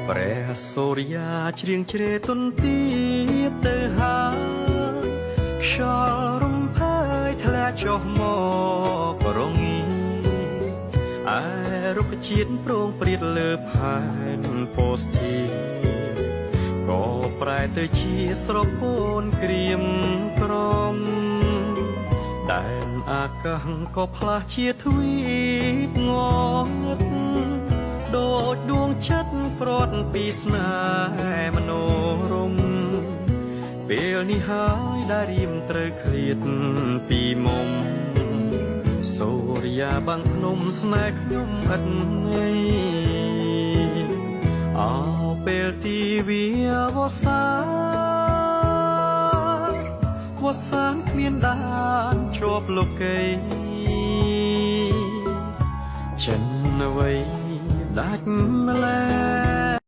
ព្រះសូរិយាជ្រៀងជ្រេទុនទីទៅហើយខ្យល់រំភើយធ្លាក់ចុះមករងីឯរុក្ខជាតិប្រងព្រាតលើផែនពោស្ធីក៏ប្រែទៅជាស្រពោនក្រៀមក្រំដែនអាកាសក៏ផ្លាស់ជាទ្វីបងងឹត ដូចដួងចិត្តព្រាត់ពីស្នេហ៍មនោរមពេលនេះហើយដែលរៀមត្រូវឃ្លាតពីមុំសូរិយាបាំងភ្នំស្នេហ៍ខ្ញុំឥតងៃអោពេលទីវាវសាវសានគ្មានដានជាប់លោកីចិនអ្វីដាច់ម្លេះ។